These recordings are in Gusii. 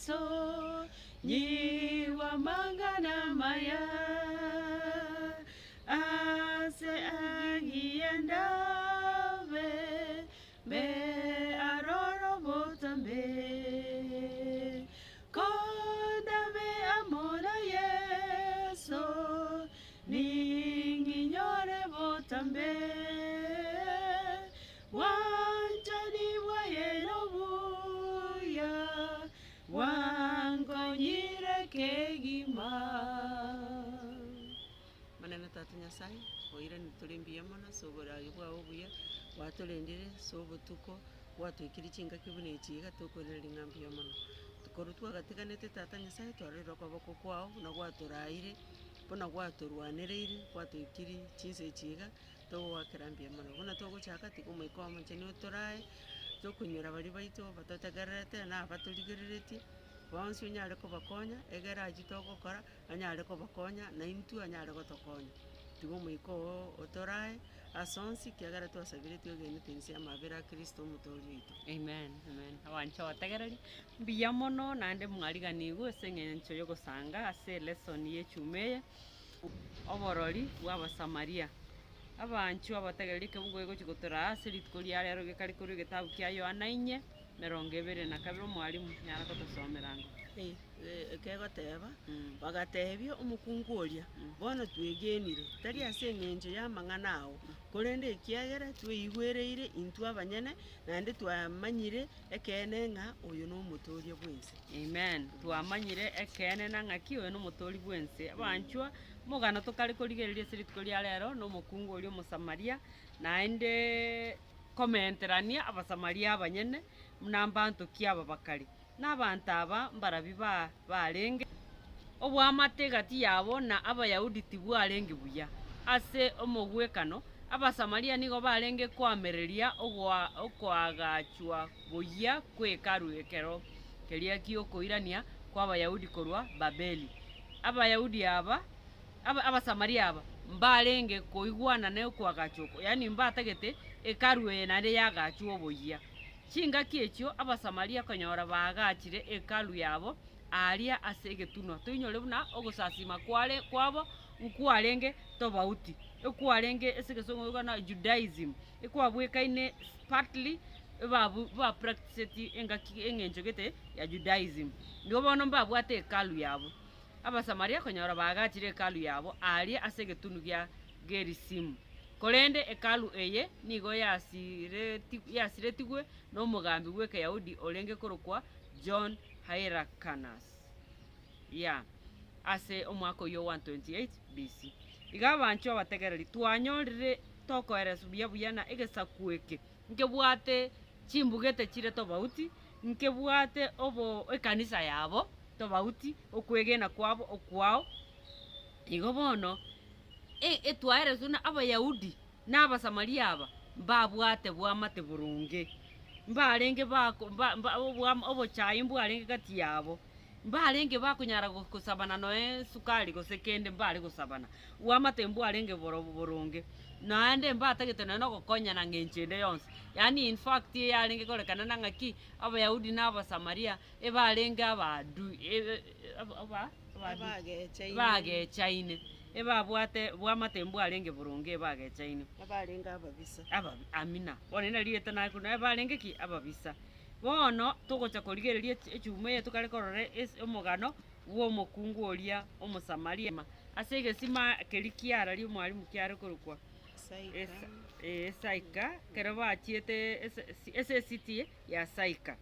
Yeso, nyigwa amang'ana amaya, Ase agiya ndabe, mbe aroro botambe. Kondabe amo na Yeso, ning'inyore botambe. Bwanchani bwaye nobuya, bwankonyire kegima. Omonene Tata Nyasae, oiranire tore mbuya mono ase oboragi bwao obuya, gwatorendire ase obotuko, gwatoikirie chingaki buna echi iga tokoiraneria ng'a mbuya mono. Korwa twagatiganete Tata Nyasae twarorire okoboko kwao buna gwatoraire, buna gwatorwanereire, gwatoikirie chinsa echi iga, togogoakera mbuya mono. Buna togochaka tiga omoika omochenu otorae, tokonyora baria baito batotegererete na abatorigereretie, bonsi onyare kobakonya, egere aywo togokora. anyare kobakonya, na intwe anyare gotokonya. Tiga Omoika oo otorae ase onsi, ekiagera twasabire twegenete inse y'amabera a Kristo Omotoori oito. Amen, amen. Abanche abategereri, mbuya mono naende mwariganigwe ase eng'encho y'ogosanga ase elesson y'echuma eye, oborori bw'Abasamaria. Abanchwa abategereri ekebungo gegochia gotoraa ase rituko ria rero gekare korwa egetabu kia Yohana inye, emerongo ebere na kabere omwalimu nyara gotosomera ango. Ekegoteba, Bagateebia omokungu oria, Bono twegenire, tari ase engencho y'amang'ana ao, korende ekiagera tweigwereire intwe abanyene, naende twamanyire ekeene ng'a oyo nomotooria bw'ense. Amen. Twamanyire ekeene na ng'aki oyo nomotooria bw'ense. Abanchwa, omogano tokare korigereria ase rituko ria rero nomokungu oria Omosamaria, naende komenterania Abasamaria abanyene buna mbanto ki aba bakare. Na abanto aba mbarabwo barenge. Oboamate egati yabo na Abayahudi tibwarenge buya. Ase omogwekano, Abasamaria nigo barenge koamereria okoagachwa boyia kwe Hekalu ekero keria gi'okoirania kw'Abayahudi korwa Babeli. Abayahudi aba, Abasamaria aba, mbarenge koigwana nokoagachwa oko, yaani mbatagete Hekalu eye naende yaagachwe oboyia. Chingaki echio Abasamaria konyora baagachire Hekalu yabo aaria ase egetunwa. Toinyore buna ogosasiima kware kwabo nkwarenge tobauti, ekwarenge ase egesongo buna Judaism, ekwabwekaine partly ebabu bapractiseti engaki eng'encho gete ya Judaism. Nigo bono mbabwate Hekalu yabo. Abasamaria konyora baagachire Hekalu yabo aaria ase egetunu gia Gerisimu. Korende Hekalu eye nigo yasiretigwe nomogambi bw'Ekeyahudi orenge korokwa John Hyrcanus ya ase omwaka oyio o 128 BC. Iga abanchwa abategereri, twanyorire tokoereswa buya buya na egesaku eke nkebwate chimbugete chire tobauti, nkebwate obo ekanisa yabo tobauti, okwegena kwabo okwao. Igo bono etwaereswe buna Abayahudi na Abasamaria aba mbabwate bwamate boronge, mbarenge bako mba mba obwama obochai mbwarenge gati yabo, mbarenge bakonyara go gosabana noe esukari gose kende mbare gosabana, bwamate mbwarenge boro boronge, naende mbatagete nonya na ogokonyana ng'encho ende yonsi, yaani in fact eyarenge korekana na ng'aki, Abayahudi na Abasamaria ebarenge abaadui ebe aba Abagechaine. Bagechaine, ebabwate bwamate mbwarenge boronge ebagechaine. Abarenge ababisa. Ababi amina. Bono eri nari rieta nakorwa ebarenge ki? Ababisa. Bono togocha korigereria echi echuma eye tokare korora ase omogano bwa omokungu oria Omosamaria ase egesima keria kiararia omwalimu kiare korokwa Saika. esa eh Saika, ekero bachiete ese ase esiti ya Saika.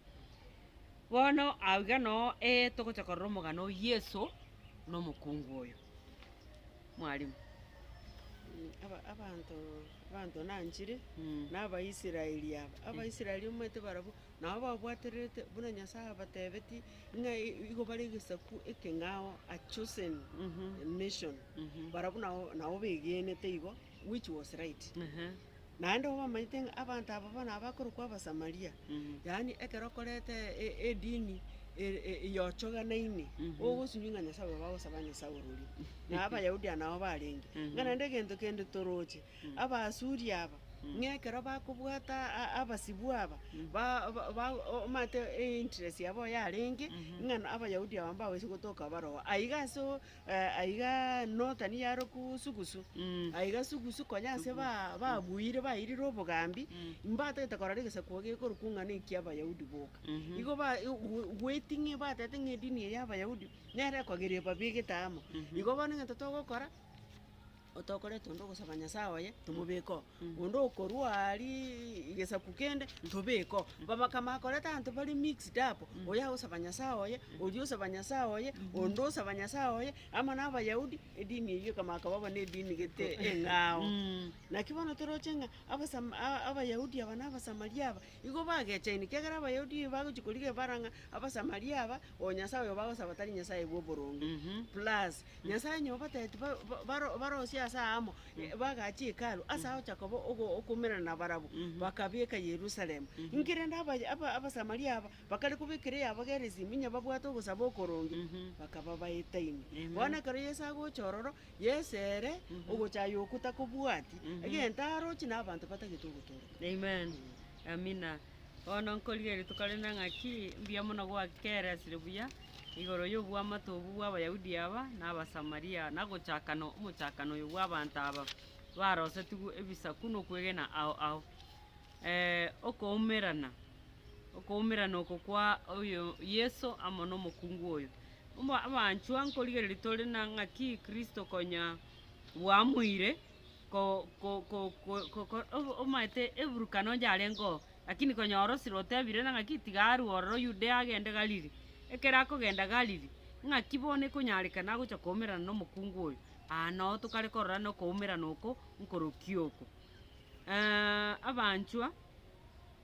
Bono aiga noo ee togocha korora omogano o Yeso na omokungu oyo. Mwalimu. Aba abanto abanto nanchire, na Abaisraeli aba, Abaisraeli omanyete barabwo nabo babwatererete buna Nyasaye abatebetie ng'a igo bare egesaku ekeng'ao a chosen nation, barabwo nabo nabo begenete igo which was right. Naende obamanyete ng'a abanto aba bono abakorokwa Abasamaria, yaani ekero okoreta e- edini ere e- yochoganaine, ogosinywa ng'a Nyasaye oyo bagosaba Nyasaye ororia. Na Abayahudi aba nabo barenge. Ng'a naende egento kende toroche, Abaasuri aba. Ng'a ekero bakobwata a- abasibwa aba, ba- ba- ba omanyete einterest yabo yarenge, ng'a na abayahudi aba mbabase gotoka baroo. Aiga ase o aigaa northern yaroku sugusu, aiga sugusu konya ase ba babuire bairire obogambi, mbatagete korora egesaku gekorokwa ng'a na ekia abayahudi boka. Igo ba gweting'ia batebete ng'a edini eye ya abayahudi, nere ekogera ebabegete amo. Igo bono egento togokora. Otokorete onde ogosaba Nyasae oye, tomobeke oo, onde okorwa ariiii gesaku kende, tobeke oo. Bakama koreta abanto bare mixed up, oyo agosaba Nyasae oye, oria osaba Nyasae oye, onde osaba Nyasae oye, amo na abayahudi, edini eywo ekamanya koba bono edini gete eng'ao. Naki bono toroche ng'a abasama a- abayahudi aba na abasamaria aba, igo bagechaine, ekiagera abayahudi bagochia korigia ebara ng'a abasamaria aba, oyo Nyasae oyo bagosaba tari Nyasae bwa oboronge. Plus. Nyasae onye obatebetie ba- ba- baro barosie ase aamo, bagache hekalu, ase agocha koba ogo okoumerana nabarabwo, bakabeka Yerusalemu. Inki rende abaya aba abasamaria aba, bakare kobekera eyabo Gerizim, onye babwate ogosaba okoronge, bakaba baetaine. Bono ekero Yeso agocha ororo, Yeso ere, ogochaya okwo takobwati, egento aroche na abanto batagete ogotooreka. Amen. Amina. Bono nkorigereria tokarenda ng'aki, mbuya mono gwakeresire buya. Igoro y'oboamate obwo bw'Abayahudi aba na Abasamaria, na gochakana omochakano oyo bw'abanto aba barosetigwe ebisaku na okwegena ao ao. Okoumerana, okoumerana oko kwa oyo Yeso amo na omokungu oyo. Omo abanchwa nkorigereria tore na ng'aki Kristo konya bwamoire. Ko- ko- ko- ko- ko- ko omaete eburukano onye arenge oo, lakini konya orosire otebire ng'a ng'aki tiga arwe ororo Yudea agende Galili. Ekero akogenda Galili, ng'aki bono ekonyarekana agocha koumerana na omokungu oyo? Aa noo tokare korora na okoumerana oko nkorokia oko. Abanchwa.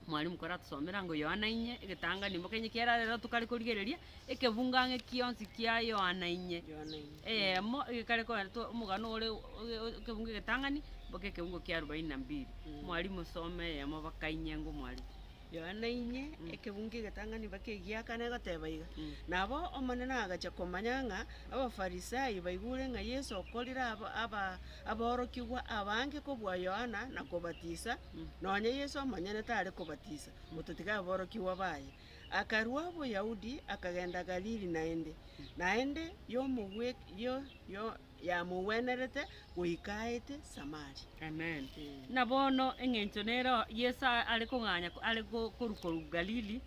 Mwalimu koratosomera ango Yohana inye, egetangani mokenye kiara rero tokare korigereria, ekebungo ang'e kionsi kia Yohana inye. Yohana inye. Eyemo, egekare kogenda to omogano ore oge ekebungo egetang'ani, mpaka ekebungo kia arobaini na mbili. Mwalimu soma eyemo baka inye ng'o mwalimu. Yohana inye, ekebungo egetang'ani mpaka egiakane egoteba iga, Nabo Omonene agachia komanya ng'a Abafarisai baigure ng'a Yeso okorire aba aba aborokigwa abange kobua Yohana na kobatisa, Nonya Yeso omonyene tare kobatisa, gotatiga aborokigwa baye. Akarua Boyahudi akagenda Galili naende, naende yomogwe yo yo yamogwenerete goika aete Samaria. Amen. Na bono eng'encho nero Yeso are kong'anya are ko- korwa korwa Galili,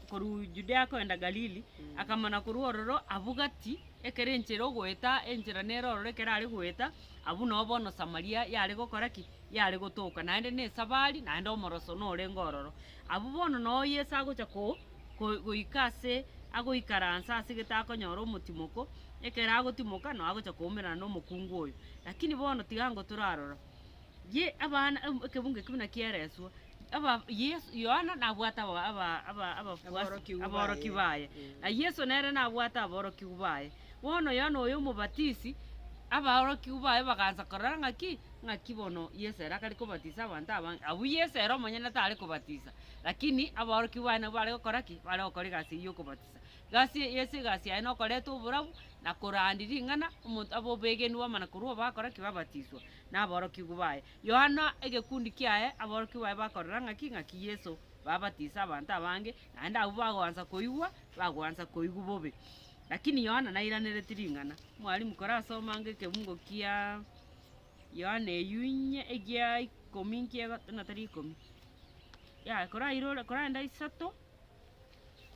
korwa Judea akogenda Galili, akamana korwa ororo abwo gati, ekero enchera ogoeta enchera nere ororo ekero are goeta, abwo noo bono Samaria yare gokora ki? Yare gotoka, naende na esabari, naende omoroso norenge ororo. Abwo bono noo Yeso agocha ko ko goika ase agoikaransa ase gete akonyora omotimoko, ekero agotimoka noo agocha koumerana na omokungu oyo. Lakini bono tiga ango torarora, ye abana em ekebungo ekio buna kiereswa, aba Yeso Yohana nabwate aba aba aba abafuasi Aborokigwa aborokigwa baye. baye, na Yeso nere nabwate aborokigwa baye. Bono Yohana oyo omobatisi, abaorokigwa baye bagaansa korora ng'aki, ng'aki bono Yeso ere akare kobatisa abanto abange. Abwo Yeso ere omonyene tare kobatisa, lakini abaorokigwa baye nabwo bare gokora ki? Bare gokora egasi eywo ya okobatisa. Gasi Yeso egasi yaye nokoreta oborabu, na korandia ring'ana, omonto abe oboegenu bamana korwa bakora ki? Babatiswa na aborokigwa baye. Yohana egekundi kiaye, aborokigwa baye bakorora ng'aki? Ng'aki Yeso babatisa abanto abange, naende abwo bagoansa koigwa, bagoansa koigwa bobe. Lakini Yohana nairanereti ring'ana, Mwalimu korasome ange ekebungo kia Yohana eywo inye egia ikomi nkiego ng'a tari ikomi, yaya korairore koraende isato,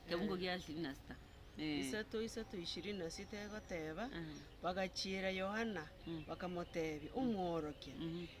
ekebungo gia ishirini na sita, eh. Isato isato ishirini na sita egoteba, Bagachiera Yohana, bakamotebia, Omworokia,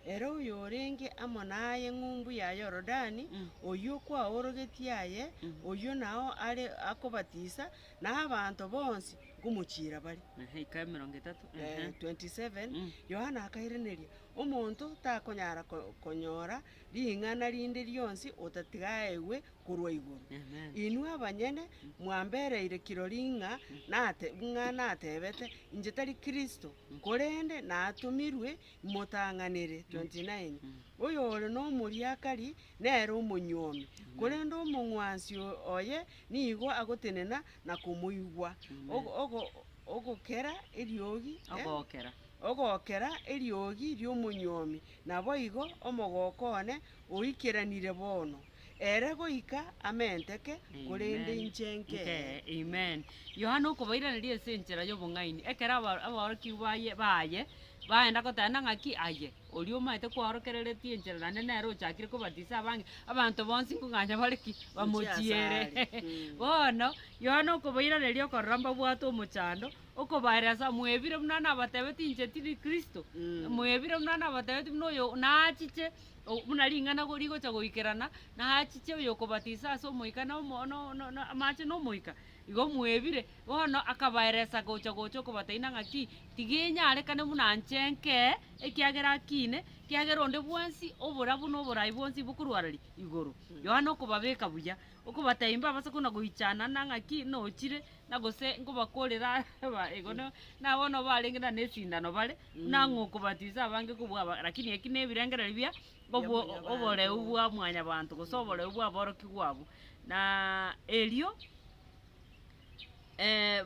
ere oyorenge amo naye ng'umbu ya Yorodani, oyio kwaorogetie aye, oyio nao are akobatisa, na abanto bonsi nkomochiera bare. Ehe, ika emerongo etato, ehe. 27, Yohana akairaneria, Omonto takonyara ko- konyora ring'ana rinde rionsi otatiga aegwe korwa igoro. Amen. Inwe abanyene mwambereire kirori ng'a nate ng'a natebete, Inche tari Kristo, korende natomirwe imotang'anere. 29, Oyore nomoriakari nere omonyuomi, korende omong'wansi oye nigo agotenena na komoigwa, ogo- ogo- ogokera eriogi, Ogokera. Ogokera eriogi ri'omonyuomi, naboigo omogoko one oikeranire bono. Ere goika amenteke, korende Amen. inche nkee. Nkee. Amen. Yohana okobairaneria ase enchera y'obong'aini, ekero aba- abaorokigwa baye baye baenda goteba ng'a ng'aki aye, oria omanyete kwaorokereretie enchera naende nere ochakire kobatisa abange, abanto bonsi nkong'anya bare ki? Bamochiere. Gochia asare. Mm. Bono, Yohana okobairaneria okorora mbabwate omochando, Okobaeresa, mwebire buna nabatebetie inche tindi Kristo, mwebire buna nabatebetie buna oyo nachiche, o- buna ring'ana go rigocha goikerana, nachiche oyokobatisa ase Omoika na omo no no na amache na Omoika. Igo mwebire, bono akabaeresa gocha gocha okobatebia ng'a ng'aki, tiga enyarekane buna nche nkee, ekiagera akine, ekiagera onde bwensi oborabu na oborai bwonsi bokorwa-raria igoro. Yohana okobabeka buya, okobatebia mbabase kona goichana na ng'aki nochire. na gose nkobakorera aba igo no na bono barenge na nesindano bare, buna ng'a okobatisa abange kobua aba, lakini eki na ebirengererio bia obo Bia oboreu mwanyabanto. bwa mwanyabanto gose oboreu bwa aborokigwa abwo. Naaa erio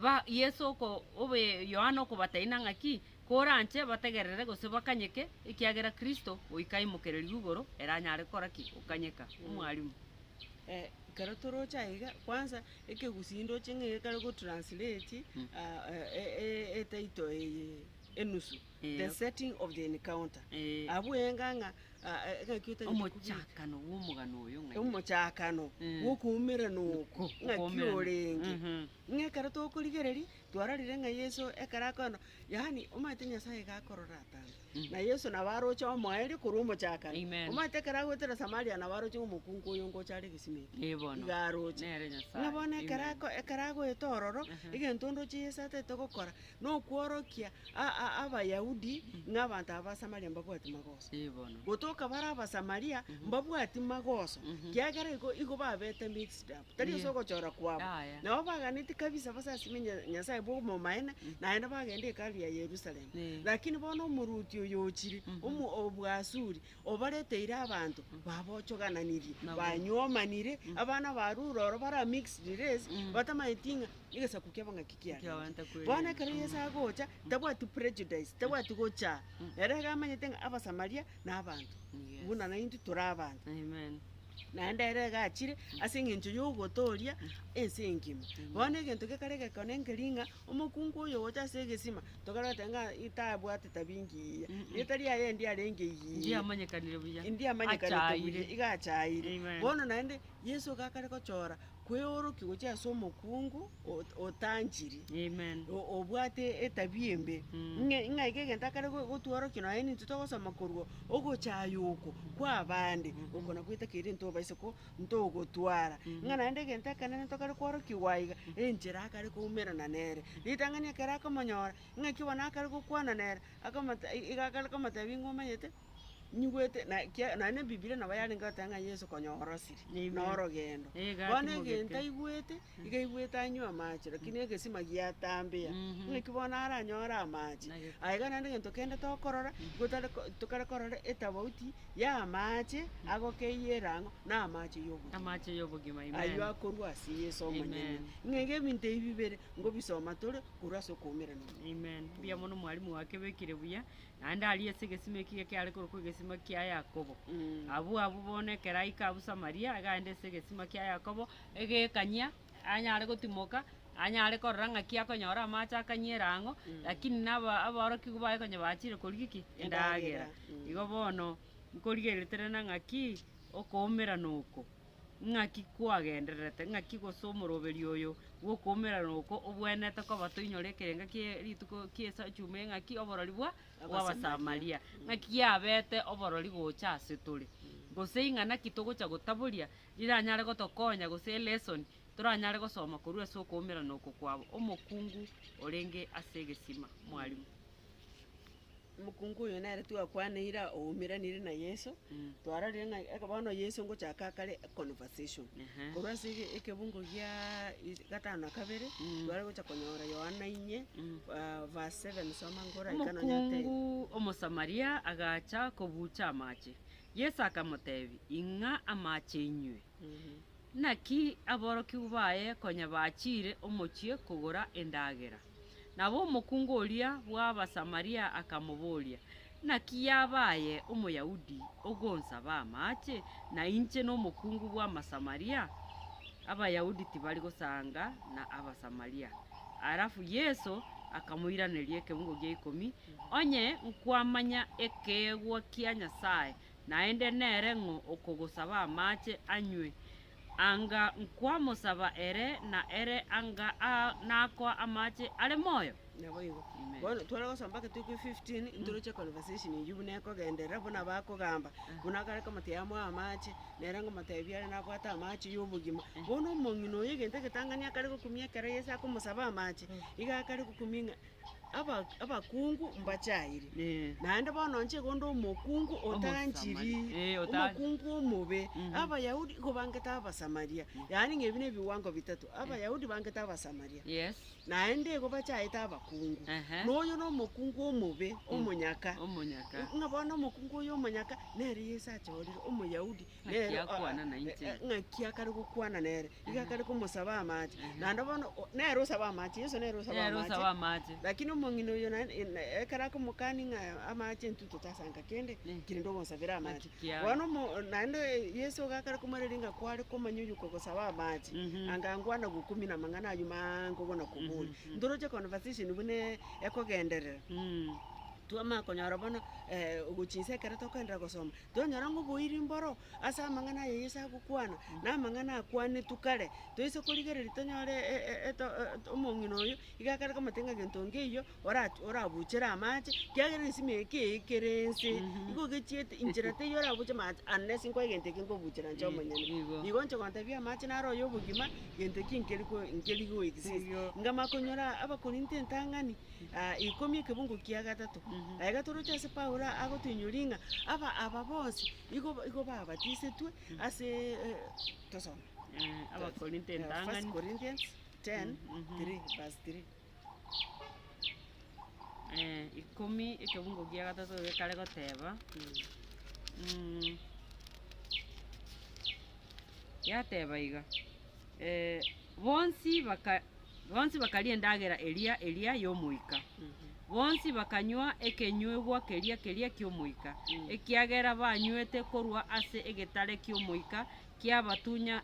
ba Yeso oko obe Yohana okobatebia ng'a ng'aki, koranche bategerere gose bakanyeke, ekiagera Kristo goika aimokererigwe igoro, ere anyare gokora ki? Gokanyeka. Omwalimu. Ekero toroche aiga, kwanza ekegusii ndoche ng'a ekare go translate etitle eye enusu, the setting of the encounter. Abwo enga ng'a ng'aki otagete kobeka. Omochakano bwa omogano oyo ng'ai? Omochakano bwa okoumerana oko, ng'aki orenge. Ng'a ekero tokorigereria, twarorire ng'a Yeso ekero akoenda, yaani omanyete Nyasaye iga akorora atambe. Na Yeso nabo aroche omoerio korwa omochakano. Amen. Omanyete ekero agoetera Samaria nabo aroche ng'a omokungu oyo ngocha are egesima eke. Ee bono. Iga aroche. Nere Nyasaye. Ng'a bono ekero Amen. ako ekero agoeta ororo, egento ndoche Yeso atagete gokora, nokworokia a- a- Abayahudi ng'a abanto aba ba Samaria mbabwati magoso. Ee bono. Gotoka bare Abasamaria, mbabwati magoso, kiagera igo igo babete mixed up, tari ase Yeah. ogochora kwabo. Yaya. Nabo baganeti kabisa basasime Nya- Nyasaye bwa omomaene, naende bagende hekalu ya Yerusalemu. Eh. Lakini bono omoruoti oyo ochire, omo obwasuri, obareteire abanto, babochogananirie, Nabo. banywomanire, abana barure oro bara mixed race, batamanyeti ng'a egesaku kiabo ng'aki kiarenge. Kiabanta Bono kwerenda. ekero Yeso agocha, tabwati prejudice, tabwati gochaa, ere iga amanyete ng'a Abasamaria na abanto, Yes. buna naintwe tore abanto. Amen. Naende ere iga achire ase eng'encho y'ogotoria ense engima. Bono egento gekare egekone nkeri ng'a omokungu oyo ogocha ase egesima, tokare goteba ng'a itabwate tabia engiya, rieta riaye ndiarenge igiya, Ndiamanyekanire buya. ndiamanyekanete buya, Achaire. iga achaire. Amen. Bono naende Yeso iga akare gochora kweorokia gochia ase omokungu otanchiri, Amen. obwate etabia embe, ng'a ng'a iga egento akare gotworokia nonya nintwe togosoma korwa ogochaya oko kwa abande, oko nakwo etakeire ntobaise ko ntogotwara. Ng'a naende egento ekenene tokare kworokiwa aiga, enchera akare koumerana nere. Ritang'ani ekero akomonyora, ng'aki bono akare gokwana nere, akomote iga akare komotebia ng'a omanyete. Nyigwete na kia naende ebibilia nabo yarenge goteba ng'a Yeso konya orosire, Amen. na orogendo. Iga Bono atimogete. egento aigwete, iga aigwete anywe amache, lakini egesima giatambea, Mhm. ng'aki bono aranyore amache. Nage- Aiga naende egento kende tokorora, igo tare ko tokare korora etabauti ya amache agokeyia erang'o na amache ya obogima. Amache ya obogima, amen. Aywo akorwa ase Yeso omonyene. Amen. Ng'a iga ebinto ebi bibere, ngobisoma tore korwa ase okoumerana oko. Amen. Mbuya mono mwalimu wakebekire buya. Naende aria ase egesima ekiya kiare korokwa egesima kia Yakobo. Abwo abwo bono ekero aika abwo Samaria, agaenda ase egesima kia Yakobo, egekanyia, anyare gotimoka, anyare korora ng'aki akonyora amache akanyia erang'o, lakini na aba abaorokigwa baye konya bachire korigia ki? Endagera. Igo bono, nkorigereria tere na ng'aki, okoumerana oko. Ng'aki kwagendererete, ng'aki gose omoroberio oyo bw'okoumerana oko obwenerete koba toinyore ekerenga kie rituko ki'esa echuma eng'aki oborori bwa bw'Abasamaria. Ng'aki giabete oborori gocha ase tore, gose ing'ana ki togocha gotaboria riranyare gotokonya gose elesson toranyare gosoma korwa ase okoumerana oko kwabo. Omokungu orenge ase egesima, mwalimu. Omokungu oyo nere twakwaneire oumeranire na Yeso, twarorire ng'a eke bono Yeso ngochaka akare econversation. Ehe. Korwa ase ege ekebungo giaaa gatano na kabere, tware gocha konyora Yohana inye, verse seven soma nkoraika nonya ten. Omokungu Omosamaria agacha kobucha amache. Yeso akamotebia, Ing'a amache inywe. Naki aborokigwa baye konya bachire omochie kogora endagera. Nabo omokungu oria bw'Abasamaria akamoboria, Naki yaba aye Omoyahudi ogonsaba amache, na inche nomokungu bw'Amasamaria? Abayahudi tibari gosanga na Abasamaria. Alafu Yeso akamoiraneria ekebungo gia ikomi, Onye nkwamanya ekeegwa kia Nyasae, naende nere ng'o okogosaba amache anywe, Anga nkwamosaba ere, na ere anga nakoa amache are moyo. Naboigo. Amen. Bono tware gosoma mpaka toike 15, ntoroche conversation eywo buna ekogenderera, buna bakogamba, buna akare komotebi amoe amache, nere ngomotebi are nabwate amache ya obogima. Bono omong'ina oyo egento egetang'ani akare gokumia ekero Yeso akomosaba amache, iga akare gokumia ng'a aba abakungu mbachaire, Eh. naende bono inche igo nde omokungu otanchiri, Omosamari- eh, ota- omokungu omobe. Mhm. Abayahudi igo bangete Abasamaria, yaani ng'a ebi na ebiwango bitato, Abayahudi bangete Abasamaria, Yes. naende igo bachaete abakungu. Ehe. Na oyo na omokungu omobe, omonyaka. Omonyaka. Ng'a bono omokungu oyo omonyaka, nere Yeso achorire, omoyahudi, Ng'aki nere akwana nainche. ng'aki akare gokwana nere, iga akare komosaba amache. Naende bono o- nere osaba amache, Yeso nere osaba Nere amache, osaba amache. lakini omong'ina oyo naende na ekero akomokania ng'a amache intwe totasanka kende, Mm. kende ogonsabera amache. Naki kiaye. Bono omo naende Yeso iga akare komoereria ng'a kware komanya oywo okogosaba amache, Mhm. anga nkwana gokumia na amang'ana aywo maango bono koboria. Mhm. Ntoroche conversation buna ekogenderera, Mm. twamanya konyora bono gochia inse ekero tokoenderera gosoma, Tonyora ng'a oboiri mboro ase amang'ana aya Yeso agokwana, na amang'ana akwanetwe kare. Toise korigereria tonyore omong'ina oyo, iga akare komotebia ng'a gento nkeiyo ora orabuchere amache, kiagera ensemo eye kere ense, igo gechiete inchera teiyo orabuche amache unless nkoe egento eke nkobuchera inche omonyene. Igo. Igo inche gontebia amache naro oyo obogima, gento eki nkeri ko nkeri go exist. Igo. Nkamanya konyora abakorinto entang'ani. ikomi ekebungo kia gatato. Aiga toroche ase Paulo agotoinyoria ng'a aba aba bonsi igo igo babatisetwe ase tosome. Abakorinto First entang'ani. Corinthians 10, 3, verse 3. Ikomi ekebungo gia gatato gekare goteba, yateba iga, bonsi baka. Bonsi bakaria endagera eria eria y'Omoika, bonsi bakanywa ekenywegwa keria keria ki'Omoika, ekiagera banywete korwa ase egetare ki'Omoika kiabatunya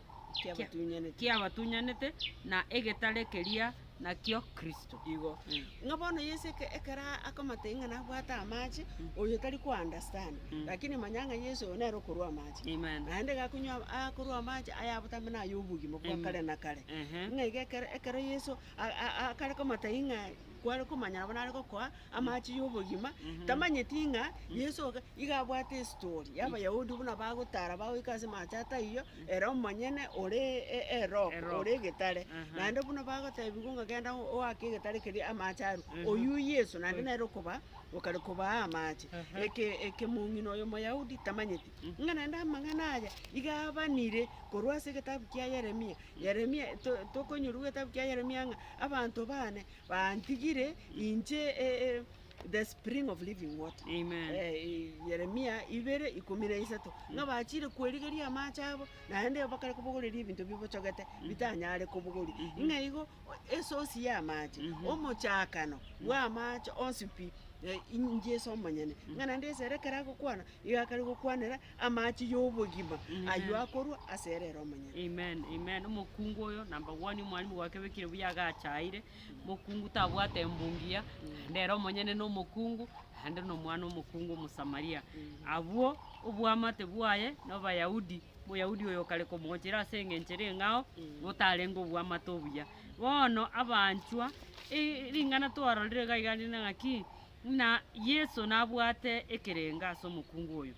kiabatunyanete, na egetare keria nakio Kristo. Igo. Ng'a bono Yeso eke ekero akomotebia ng'a nabwate amache, oyo tari ko understand, lakini manya ng'a Yeso oyo nere okorua amache. Amen. Naende iga akonywa akorua amache ayabotambe naye obogima bwa kare na kare. Ehe. Ng'a iga ekero ekero Yeso a- a- akare komotebia ng'a kware komanya nabo nare gokoa amache ya obogima, tamanyeti ng'a Yeso iga iga abwate estori ya abayahudi buna bagotara bagoika ase amache ataiyo, ere omonyene ore e- erock, Erock. ore egetare. Aha. Naende buna bagotebiwa ng'a genda oake egetare keria amache arwe, oywo Yeso naende nere okoba okare kobaa amache. Eke ekemong'ina oyo omoyahudi tamanyeti, ng'a naende amang'ana aya iga abanire korwa ase egetabu kia Yeremia. Yeremia to tokonyorwa egetabu kia Yeremia ng'a abanto bane bantigire inche the spring of living water. Amen. Yeremia ibere ikomi na isato, ng'a bachire kwerigeria amache abo, naende bakare kobogoreria ebinto bibochogete bitanyare kobogoria. Ng'a igo esource ya amache, omochakano bwa amache onsi pi, inche ase omonyene. Ng'a naende ase ere ekero agokwana, iga akare gokwanera amache ya obogima, aywo akorwa ase ere ere omonyene. Amen, amen. Omokungu oyo number one omwalimu gwakebekire buya agachaire, mokungu tabwate embungiya, naende ere omonyene na omokungu, naende na omwana omokungu omosamaria. Abwo oboamate bwaye na abayahudi, omoyahudi oyo okare komochera ase eng'encho ere eng'ao, botarenge oboamate obuya. Bono abanchwa, ring'ana twarorire iga iga rinde ng'aki, ng'a Yeso nabwate ekerengo ase omokungu oyo.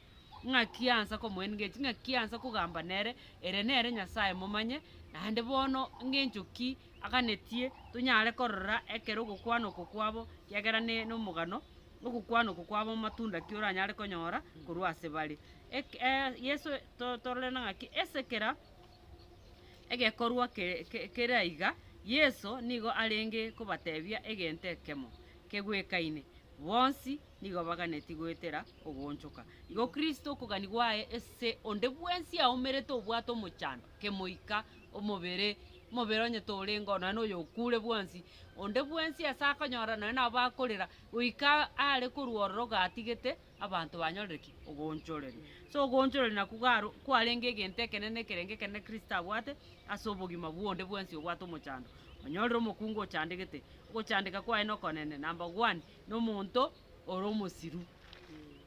Ng'aki ansa komoengage, ng'aki ansa kogamba nere, ere nere Nyasaye momanye, naende bono ng'encho ki aganetie tonyare korora ekero ogokwana oko kwabo, ekiagera ne nomogano, ogokwana oko kwabo matunda ki oranyare konyora korwa ase bare. Ek Yeso to torore ng'aki ase kera egekorwa ke ke kere aiga, Yeso nigo arenge kobatebia egento ekemo kegwekaine, bonsi nigo baganetie goetera ogoonchoka. Igo Kristo okogania kwaye ase onde bwensi aumerete obwate omochando, kemoika, omobere. Omobere onye torenge oo, nonya na oyo okure bwensi, onde bwensi ase akonyora nonya nabo bakorera, goika are korwa ororo gatigete abanto banyorire ki? Ogoonchoreria. So ogoonchoreria nakwo garo kwarenge egento ekenene ekerengo ekenene Kristo abwate ase obogima bwa onde bwensi obwate omochando. Onyorire omokungu ochandegete, ogochandeka kwaye nokonene, number one, na omonto ore omosiru,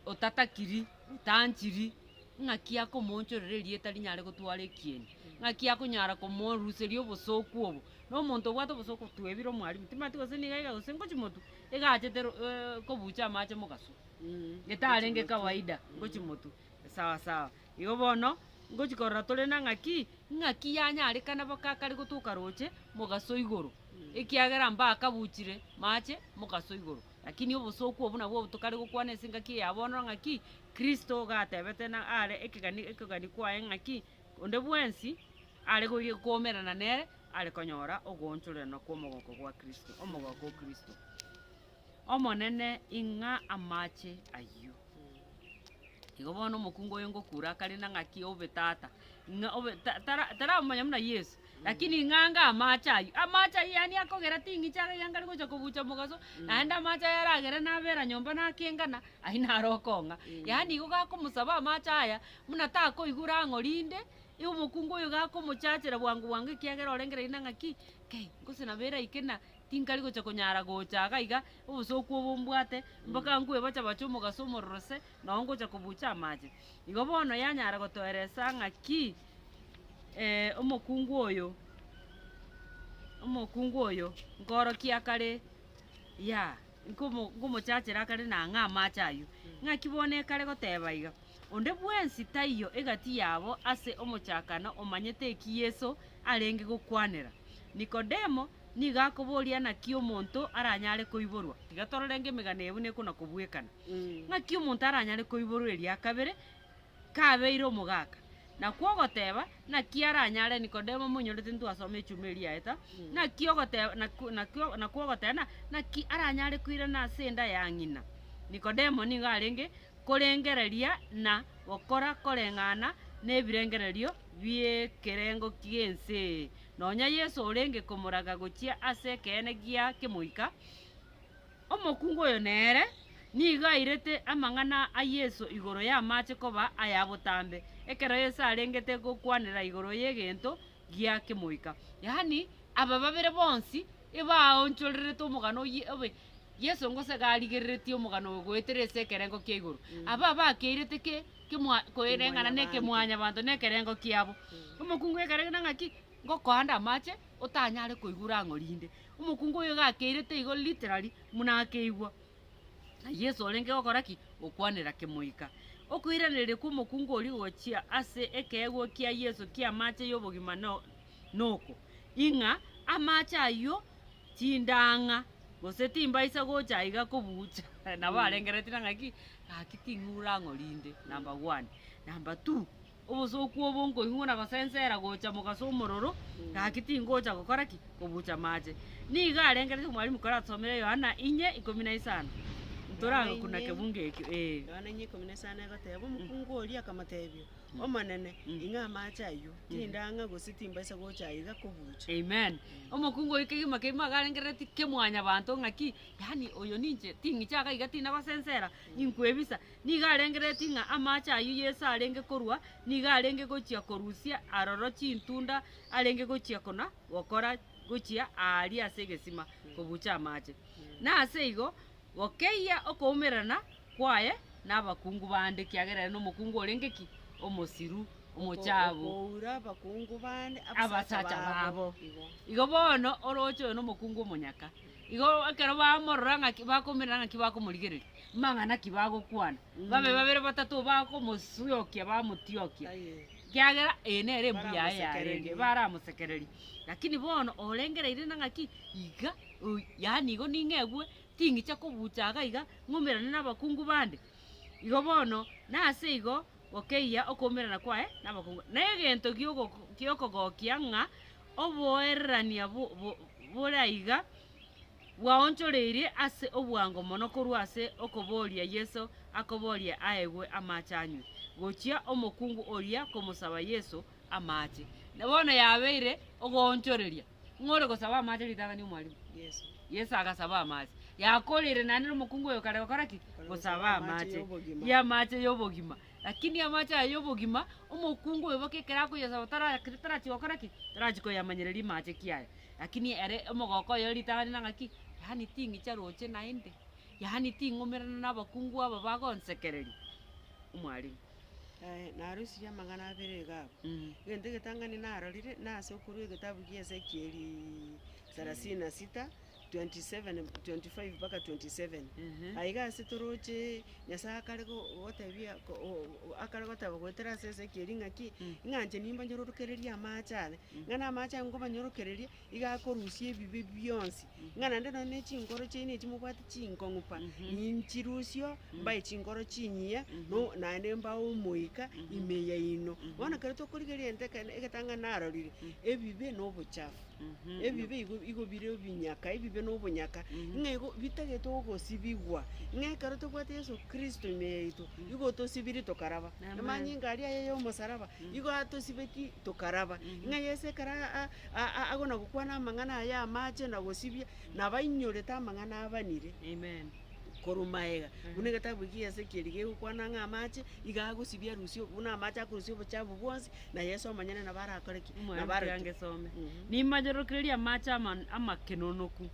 otatakiri, otanchiri, ng'aki akomoonchorera erieta rinyare gotwara ekieni, ng'aki akonyara komoruseria obosoku obo, na omonto obwate obosoku twebire omwalimu, timanyeti gose niga iga gose ngochi motwe, iga achete ro kobucha amache mogaso, etarenge kawaida, ngochi motwe, sawa sawa. Igo bono, ngochi korora tore na ng'aki, ng'aki yanyarekana baka akare gotoka roche mogaso igoro, ekiagera mbakabuchire mache mogaso igoro. Lakini obosoku obwo nabwo tokare gokwana ase engaki eye ya bono ng'aki, Kristo gatebete na are ekegani ekegani kwaye ng'aki, onde bwensi are goria koumerana nere, are konyora ogoonchorerana kw'omogoko gwa Kristo, omogoko o Kristo. Omonene ing'a amache ayio. Igo bono omokungu oyo ngokura akare na ng'aki obe tata, ng'a obe ta- tara taramanya buna Yeso, lakini ng'a anga amache ayio, amache ayio yaani akogera ting'icha iga nkare gocha kobucha mogaso, naende amache aya aragere nabera nyomba nakengana, ayio naro okong'a. Yaani igo gakomosaba amache aya, buna takoigura ang'o rinde, igo omokungu oyo gakomochachera bwango bwango ekiagera orengereiri na ng'aki, kei, gose nabo eraike na tinkari gocha konyara gocha iga iga, obosoku obo mbwate, mpaka nkwe bacha bache omogaso omororo se, noo ngocha kobucha amache. Igo bono yanyara gotoeresa ng'aki omokungu oyo, omokungu oyo nkorokia akare ya, nkomo nkomochachera akare nang'a amache aywo. Ng'aki bono ekare goteba iga, onde bwensi taiyo egati yabo ase omochakano omanyete eki Yeso arenge gokwanera. Nikodemo nigo akoboria naki omonto aranyare koiborwa. Tiga tororenge emegano eye buna ekona kobwekana. Ng'aki omonto aranyare koiborwa eria kabere, kabeire omogaka? Nakwo ogoteba, naki aranyare Nikodemo omonyorete ntwasoma echuma eria yaeta, naki ogoteba nakwo nakwo nakwo ogoteba na naki aranyare koirana ase enda ya ng'ina. Nikodemo nigo arenge korengereria na gokora koreng'ana nebirengererio bi'ekerengo ki'ense eye. Nonya Yeso orenge komoraga gochia ase ekeene gia kemoika, omokungu oyo nere nigo airete amang'ana a Yeso igoro y'amache koba aya botambe, ekero Yeso arengete gokwanera igoro y'egento gia kemoika. Yaani aba babere bonsi ebaonchorerete omogano oyio obe Yeso ngose iga arigereretie omogano oyo goetera ase ekerengo kia igoro. Aba bakeirete ke kemwa koereng'ana na ekemwanyabanto na ekerengo kiabo. Omokungu ekereng'ana ng'aki, ngokoa nde amache, otanyare koigura ang'o rinde. Omokungu oyo iga akeirete igo literally buna akeigwa. Na Yeso orenge gokora ki? Gokwanera kemoika. Okoiraneria kwa omokungu oria gochia ase ekeegwa kia Yeso kia amache y'obogima no noko, ing'a amache ayio chindang'a, gose timbaisa gocha aiga kobucha, nabo arengereretie na ng'aki, gaki ting'ura ang'o rinde, number one. Number two, obosoku obo nkoigwa na gosensera gocha mogaso omororo, gaki tingocha gokora ki? Kobucha amache. Nigo arengereretie omwalimu korasomere Yohana inye ikomi na isano, ntoragokuna kebungo ekio eh. Yohana inye ikomi na isano egoteba, omokungu oria akamotebia, Omonene, ing'a amache ayio, tindang'a gose timbaisa gocha aiga kobucha. Amen. Omokungu oyio kegima kegima iga arengereretie kemwanyabanto ng'aki, yaani oyo ninche ting'icha iga iga tinagosensera, ninkwebisa. Nigo arengereretie ng'a amache ayio Yeso arenge korua, nigo arenge gochia korusia aroro chintunda arenge gochia kona gokora gochia aaria ase egesima kobucha amache. Na ase igo, gokeyia okoumerana kwaye nabakungu bande, ekiagera ere nomokungu orenge ki? Omosiru, omochabu. Okoura abakungu bande Abasacha babo. Igo. Igo bono oroche oyo nomokungu omonyaka. Igo ekero bamorora ng'aki bakomerera ng'aki bakomorigereria, mang'ana ki bagokwana, babe babere batato bakomosiokia bamotiokia, Aye. ekiagera eye nere embu yaye yarenge, Baramosekererie. baramosekererie. Lakini bono orengereire na ng'aki, iga oyi yaani igo ning'egwe ting'icha kobucha iga iga, ng'umerane na abakungu bande. Igo bono, nase igo gokeyia okoumerana kwaye na abakungu. Na egento giogoko giokogokia ng'a oboererania bo bo bore aiga bwaonchoreirie ase obwango mono korwa ase okoboria Yeso akoboria aegwe amache anywe, gochia omokungu oria komosaba Yeso amache. Na bono yabeire ogoonchoreria, ng'o ore gosaba amache ritang'ani omwalimu? Yeso. Yeso agasaba amache. Yakoreire naende na omokungu oyo kare gokora ki? Kare Gosaba gosaba amache amache. y'obogima. Y'amache y'obogima. Lakini amache aya y'obogima, omokungu oyo boka ekero akoyasaba tara tarachi gokora ki? Tarachi koyamanyereria mache ki aya. Lakini ere omogoko oye ritang'ani na ng'aki, yaani ting'icha roche naende, yaani ting'umerana na abakungu aba bagonsekereria, omwalimu. Aye narusirie amang'ana abere iga abwo. Egento egetang'ani narorire, nase okorwa egetabu gia Ezekieliiii sarasini na sita, 27 25 mpaka 27. Aiga ase toroche Nyasaye akare go gotebia ko o- o akare goteba goetera ase Ezekieli ng'aki, ng'a inche nimbanyororokererie amache ane, ng'a na amache aya nkobanyorokereria, iga akorusia ebibe bionsi, ng'a naende nonye na echinkoro chiaino echi mobwate chinkong'u pa, ninchirusie mbae chinkoro chinyiya, no naende mbae omoika ime yaino. Bono ekero tokorigereria egento ekene egetang'ani narorire, ebibe na obochafu, ebibe igo igo bire ebinyaka, ebibe na obonyaka, ng'a igo bitagete ogosibigwa, ng'a ekero tobwate Yeso Kristo ime yaito, igo otosibirie tokaraba, amanyinga aria aye ya omosaraba, igo atosibetie tokaraba, ng'a Yeso ekero a- a- agona gokwana amang'ana aya amache na gosibia, nabainyorete amang'ana abanire. Amen. Korwa magega, buna egetabu ekia Ezekieli gegokwana ng'a amache, iga agosibia arusie buna amache akorusia obochafu bwonsi, na Yeso omonyene nabo arakore ki? Nabo Omwalimu aroche. tiga ngesome. Nimanyorokererie amache ama- amakenonoku,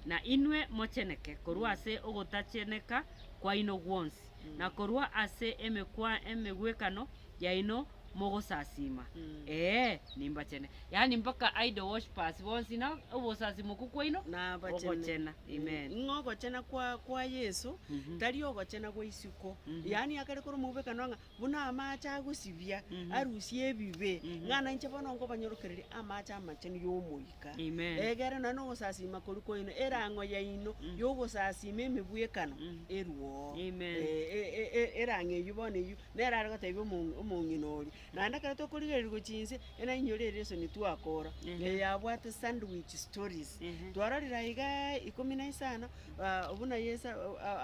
na inwe mocheneke korwa ase ogotacheneka kwaino gwonsi, na korwa ase emekwa emegwekano yaino mogosasiima, ee, nimbachene. Yaani mpaka idol worshippers bonsi na obosasima okwo kwaino Nabachene. ogochena. Amen. Ng'a ogochena kwa kwa Yeso, tari ogochena gwa isiko, yaani akare korwa omobwekano ng'a buna amache agosibia, arusie ebibe, ng'a nainche bono nkobanyorokereria amache amachenu ya omoika. Amen. Egere nonye na ogosasima koria kwaino, erang'o yaino ya ogosasima emebwekano, erwe oo. Amen. E- e- erang'o eywo bono eywo, Nere are gotebia omong'ina oria, naende ekero tokorigereria gochia inse, enainyore ere esoni twakora, eye yabwate sandwich stories. Twarorire aigaaa ikomi na isano, buna Yeso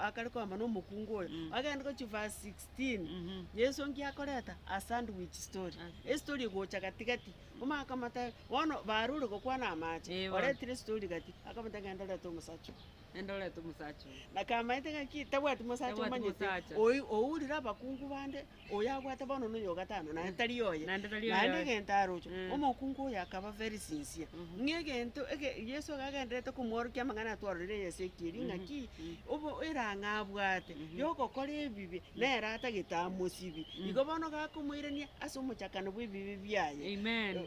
akare koamba na omokungu oyo, agende gochia verse 16, Yeso nki akoreta? A sandwich story. Estory egocha gatigati, omanye akamotebia, bono barure gokwana amache, oretire estory gati, akamotebia genda orete omosacha oo. Naende orete omosacha oyo. Na kamaete ng'aki tabwati mosacha Tabwati omanyete, mosacha. oyi ourire abakungu bande, oyo abwate bono noyo ogatano, naende tari oye. Naende tari Naende oyoye. egento aroche, omokungu oyo akaba very sincere, ng'a egento ege Yeso iga agendererete komworokia amang'ana atwarorire Ezekiel ng'aki, obo erang'o abwate, ya ogokora ebibe, nere atagete amosibi. Igo bono gakomoirania ase omochakano bwa ebibe biaye, Amen.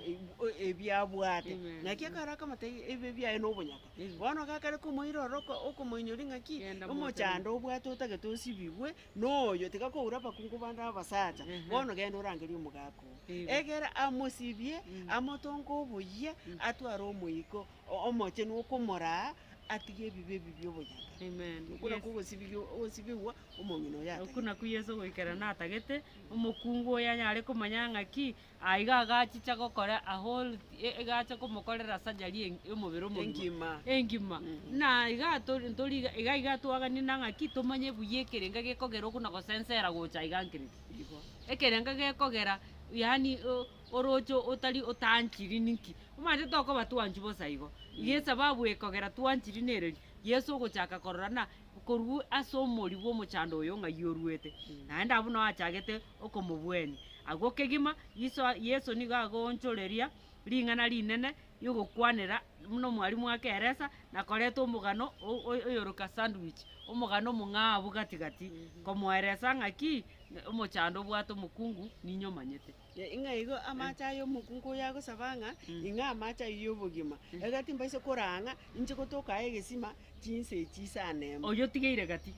ebiabwate. Amen. Naki ekero akamotebia ebibe biaye na obonyaka. Bono gakare komoira ororo okomoinyoria ng'aki, Genda omochando obwate otagete osibigwe, noyo, tiga koura abakungu bande abasacha, bono genda orangerie omogaka oo. Igo. Egere amosibie, amotonge oboyia, atware omoika omochenu okomoraa, atige ebibe ebi bia obonyaka. Amen. Okwo Yes. nakwo ogosibigwa ogosibigwa omong'ina oyo Okwo atagete. nakwo Yeso goikera natagete, omokungu oyo anyare komanya ng'aki, Aiga agachicha gokora a whole egacha komokorera surgery eng omobere omogima Engima. engima. Na iga tori ntori iga iga iga twaganie na ng'aki tomanye buya ekerenga gekogera okona gosensera gocha iga nkereki. Igo. Ekerenga gekogera yaani o- oroche otari otanchiri ninki, omanyete tokoba twanchwa bosa igo, iga esababu ekogera twanchiri nereri, Yeso ogochaka korora na korwa ase omori bwa omochando oyo ng'ai oruete, naende abwo nao achagete okomobwenia. Agwo kegima Yeso Yeso nigo agoonchoreria ring'ana rinene ri'ogokwanera buna omwalimu akeresa na koreta omogano o- o- oyoroka sandwich, omogano omong'ao abwo gati gati, komoeresa ng'aki omochando obwate omokungu ninye omanyete. Ng'a igo amache aya omokungu oyo agosaba ng'a, ing'a amache ayio ya obogima, egati mbaise korang'a, inche gotoka aye egesima, chinsa echi isano emo. Oyio otigeire gati.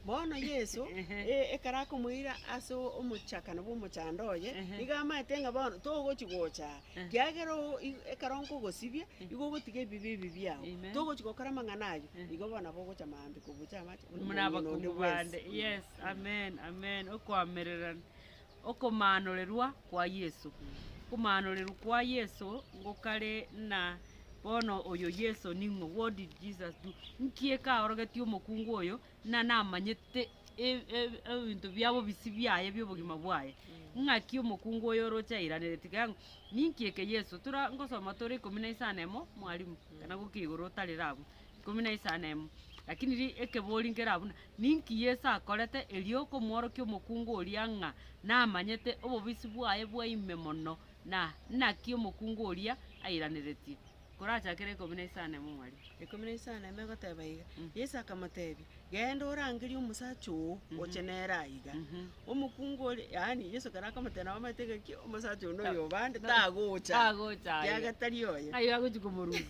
Bono Yeso, ekero akomoira ase omochakano bw'omochando oye, nigo amaete ng'a bono togochi gocha aa, ekiagera oo ekero nkogosibia, igo ogotiga ebibe ebi biago, Amen. togochi gokora amang'ana ayio, igo bono nabo ogocha maambia kobucha amache buna Buna omong'ina onde abakungu bwensi. bande. Yes, amen, amen. Okoamererania, okomaanorerwa kwa Yeso. Okomaanorerwa kwa Yeso ngokare na bono oyo Yeso ning'o? What did Jesus do? Nki ekaorogetie omokungu oyo ng'a namanyete. e- e- ebinto biabo bisi biaye bia obogima bwaye. Ng'aki omokungu oyo oroche airanereti iga ng'a ninki eke Yeso tora ngosoma tore ikomi na isano emo mwalimu, kana gokia igoro otarere abwo, ikomi na isano emo. Lakini ri ekebori nkere abwo buna, ninki Yeso akorete erio komworokia omokungu oria ng'a namanyete obobisi bwaye bwa ime mono, na naki omokungu oria airaneretie? Korachakere ikomi na isano emo mwalimu. Ikomi na isano emo egoteba iga, Yeso akamotebia, Genda orangerie omosacha oo, oche nere aiga. Omokungu oria, yaani Yeso ekero akomotebia nabo omanyete ng'a ki, omosacha oyo noyo obande tagocha, Tagocha aiga. kiagera tari oye. Ayio agochia komorusia.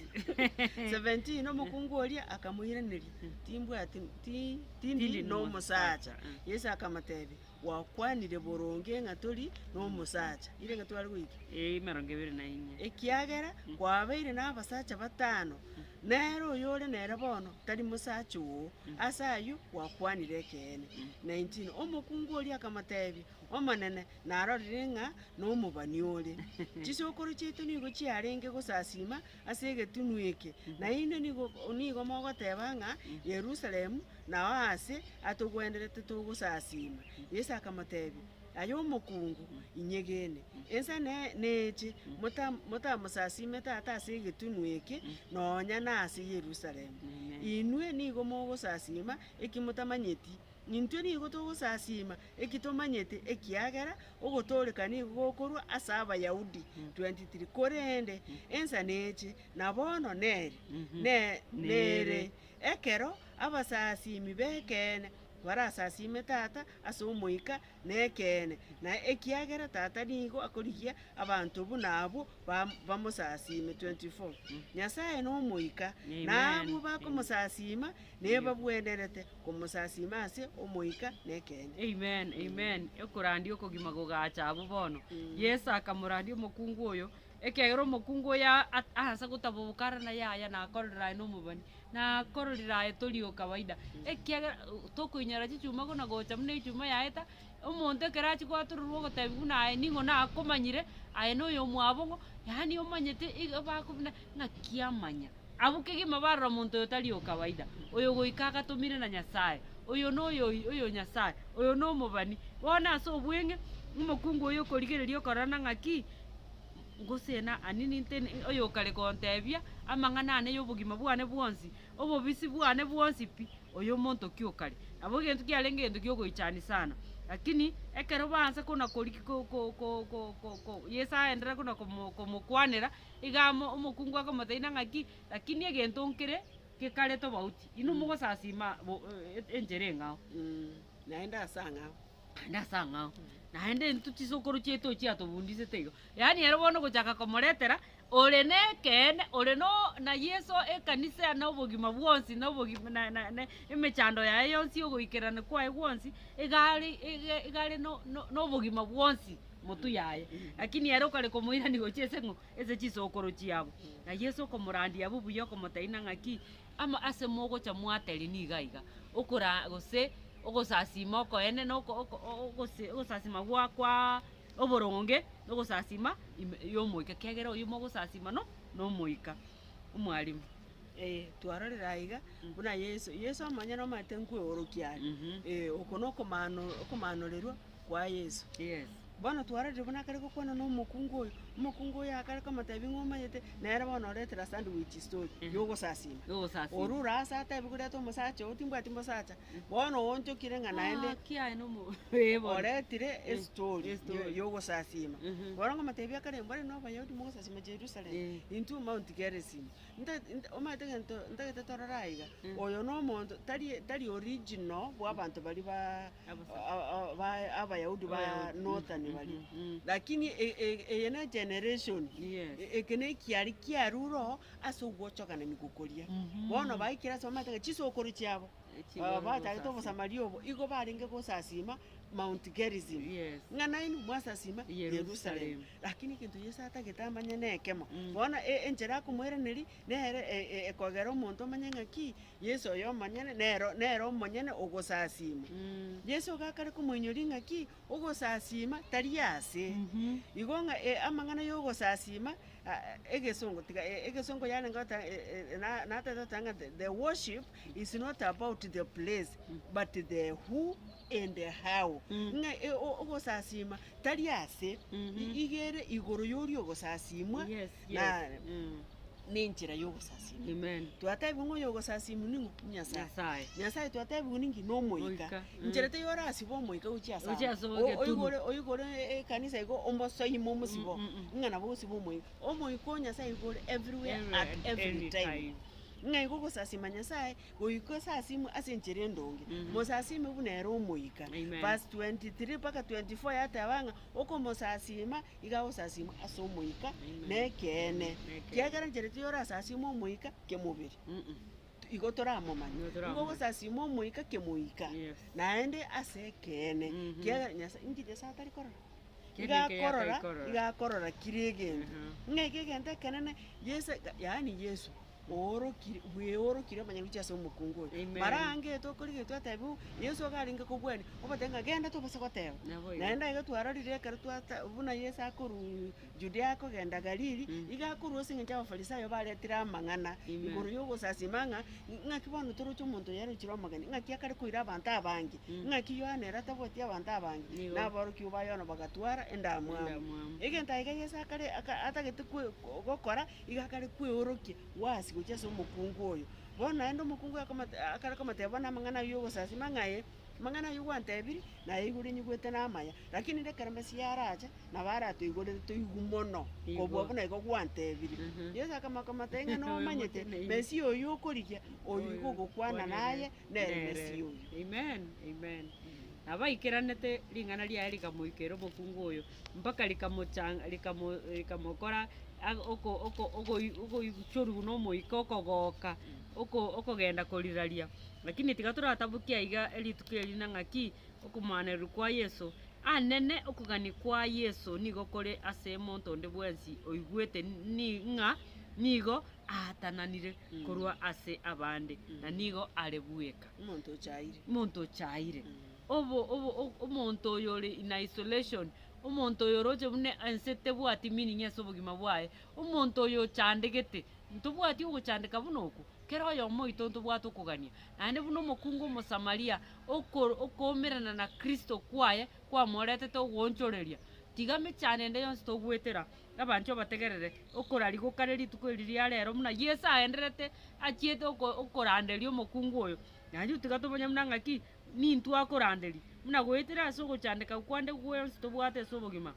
17 omokungu oria akamoiraneria, timbwati ti tindi Tindi nomosacha. nomosacha. Yeso akamotebia, Gwakwanire boronge ng'a tori nomosacha. Ire ng'a tware goika? Ee, emerongo ebere na inye. Ekiagera kwabeire nabasacha batano, nere oyore nere bono tari mosacha oo, ase ayio gwakwanire ekeene. 19 Omokungu oria akamotebia, Omonene, narorire ng'a nomobani ore. Chisokoro chiaito nigo chiarenge gosasima ase egetunwa eke, na inwe nigo nigo mogoteba ng'a Yerusalemu nao aase atogwenerete togosasiima. Yeso akamotebia, Aye omokungu, inyegene, ensa neeche motamosasiime Tata ase egetunwa eke, nonya nase Yerusalemu. Inwe nigo mogosasiima eki motamanyeti, intwe nigo togosasiima eki tomanyete, ekiagera ogotooreka nigo gokorwa ase Abayahudi. 23 Korende ensa neeche, na bono nere, nere, Ekero abasasiimi b'ekeene barasasiime Tata ase Omoika na ekeene, na ekiagera Tata nigo akorigia abanto buna abwo bamosasiime. 24 Nyasae n'Omoika, na abwo bakomosasiima nebabwenerete komosasiima ase Omoika na ekeene. Amen, amen. Okorandia okogima gogacha abwo bono. Yeso akamorandia omokungu oyo, Ekiagera omokungu oyo aase gotaboboka are na yaya nakororire aye nomobani, nakororire aye tori o kawaida, ekiagera tokoinyora chichuma buna gocha buna echuma yaeta, omonto ekero achia gwatororwa ogotebiwa buna aye ning'o nakomanyire, aye na oyomwabo ng'o, yaani omanyete iga bakobuna ng'aki amanya. Abwo kegima barora omonto oyo tari o kawaida, oyo goika agatomire na Nyasae, oyo noyo oyo Nyasae, oyo nomobani. Bono ase obweng'e, omokungu oyo okorigereria okorora ng'aki, Gose na ani nintene oyokare gontebia amang'ana ane y'obogima bwane bwonsi, obobisi bwane bwonsi pi, oyo omonto ki okare? Nabo egento kiarenge egento ki'ogoichania sana. Lakini ekero baansa kona koriki ko ko ko ko ko ko Yeso aenderera kona komo komokwanera, iga amo omokungu akomotebia ng'a ng'aki, lakini egento nkere gekare tobauti, inwe mogosasima bo enchera eng'ao. Naende ase ang'ao. Naende ase ang'ao, naende intwe chisokoro chiaito chiatobundisete igo. Yaani ere bono ogochaka komoretera, ore na ekeene, ore no na Yeso ekanisa na obogima bwonsi na obogima na na na emechando yaye yonsi ogoikerana kwaye gwonsi, iga are iga iga are no no na obogima bwonsi motwe yaye. Lakini ere okare komoirania gochia ase ng'o? Ase chisokoro chiabo. Na Yeso okomorandia abwo buya okomotebia ng'a ng'aki, ama ase mogocha mwateria niga iga, okora gose ogosasima okoene na oko oko ogose ogosasima gwa kwaa oboronge, na ogosasima ime y'omoika ekiagera oyio mogosasima no na omoika. Omwalimu. Eh, twarorire aiga, buna Yeso, Yeso omonyene omanyete nkweorokia are, eh, oko na okomano okomanorerwa kwa Yeso. Yes. Bono twarorire buna akare gokwana na omokungu oyo, omokungu oyo akare komotebia ng'a omanyete, nere bono oretire asandwich story ya ogosasima. Ogosasima. Orure ase atebiwe koreta omosacha oo timbwati mosacha, bono oonchokire ng'a naende Gaki aye nomo eh bono. oretire estory Estory. ya ogosasima. Mhm. Bono ngomotebia akare mbare na abayahudi mogosasima Jerusalem, Eh. intwe Mount Gerizim. Nta- nta omanyete egento ntagete torore aiga, oyo na omonto tari tari original bwa abanto baria ba Abasa- a- a- ba abayahudi ba Abayahudi, northern baria. mhm. Lakini e- e- eye ne generation, Yes. e- eke na ekiaria kiarure oo ase ogwochokanani gokoria. Mhm. Bono baikire ase bamaete ng'a chisokoro chiabo, Chigoro bachagete gosasima. obosamaria obo, igo barenge gosasima Mount Gerizim. Yes. Ng'a nainwe mwasasima Yerusalem. Yerusalem. Lakini egento Yeso atagete amanye nekemo, bono e- enchera akomoiraneria, nere e- e- ekogera omonto omanye ng'aki, Yeso oyo omonyene nero nere omonyene ogosasima. Yeso iga akare komoinyoria ng'aki, ogosasima tari ase. Igo ng'a amang'ana ya ogosasima, egesongo tiga egesongo yarenge goteba na natete goteba ng'a the worship is not about the place, but the who. and how. Mm. Ng'a e- o- ogosasima tari ase, Mhm. iga ere igoro ya oria ogosasimwa, Yes, yes. na Mm. na enchera ya ogosasima. Amen. Twatebiwa ng'a oyo ogosasimwa ning'o? Nyasaye. Nyasaye. Nyasaye twatebiwa ninki? Na omoika. Omoika, mm. Nchera teiyo orasibe omoika gochia ase Gochia ase amo. egetunu. Oigore oigore ekanisa igo omosoime omosibo, Mm, mm, mm. ng'a nabo osibe omoika. Omoika o Nyasaye igo ore everywhere at Everywhere at every any time. time. Ng'a igo ogosasima Nyasaye, goika osasimwe ase enchera endonge, Mhm. mosasime buna ere omoika. Amen. Verse 23 mpaka 24 yateba ng'a okomosasima, iga agosasimwa ase omoika, Amen. na ekeene. Nekeene. Kiagera enchera tiyo orasasime omoika kemobere, Mm-mm. igo toramomanya. Igo Igo toramomanya. ogosasima omoika kemoika, Yes. naende ase ekeene. Mhm. Kiagera Nyasaye, inki Nyasaye atari korora? Kende Iga eke akorora, atari korora. iga akorora kira egento. Mhm. Ng'a eke egento ekenene, Yeso yaani Yeso, oorokire bweorokire omonyene gochia ase omokungu oyo. Amen. Mara ange tokorigereria twatebiwa, Yeso iga arenge kobwania, obatebia ng'a genda tobasa goteba. Nabo igo. Naende iga twarorire ekero twata buna Yeso akorwa Judea akogenda Galili, Mm. iga akorwa ase eng'encho abafarisayo baretire amang'ana, Amen. igoro ya ogosasima ng'a, ng'aki bono toroche omonto oyo arochire omogeni, ng'aki akare koira abanto abange, Mm. ng'aki Yohana ere atabwati abanto abange, Nigo. na aborokigwa ba Yohana bagatwara endamwamu. Endamwamu. Egento aiga Yeso akare aka atagete kwe gokora, iga akare kweorokia wasi gochia ase omokungu oyo. Bono naende omokungu oyo akomate akare komotebia bono amang'ana aywo ya ogosasima ng'a aye, amang'ana aywo gwantebirie, naye igoro nyigwete na amaya, lakini rekero Messiah arache, nabo aratoigorere toigwe mono, Igo. kobua buna igo gwantebirie. Mhm. Yeso akamotebia ng'a nomanyete, Oyomoteneine. Messiah oywo okorigia, oywo igo ogokwana naye, nere Nere. Messiah oywo. Amen, amen. Nabaikeranete ring'ana riaye rikamoikera omokungu oyo, mpaka rikamochanga rikamo rikamokora ag- oko oko ogoi ogoichorwa na omoika okogoka, oko okogenda koriraria. Lakini tiga toratabokie aiga erituko eri na ng'aki, okomoanerwa kwa Yeso, anene okogania kwa Yeso nigo kore ase omonto onde bwensi oigwete ni ng'a nigo aatananire korwa ase abande, na nigo are bweka. Omonto ochaire. Omonto ochaire. Obo obo o- omonto oyo ore in isolation, omonto oyo oroche buna ense tebwati meaning ase obogima bwaye, omonto oyo ochandegete, ntobwati ogochandeka buna okwo, kera oyomo oito ntobwate okogania. Naende buna omokungu omosamaria, oko okoumerana na Kristo kwaye, kwamoretete ogoonchoreria, tiga mechando ende yonsi togoetera, abanchwa bategerere, okoraria gokare rituko eri ria rero buna Yeso aenderete achiete oko okoranderia omokungu oyo, naende tiga tomanye buna ng'aki, nintwe akoranderia, buna goetera ase ogochandeka kwande gwensi tobwate ase obogima,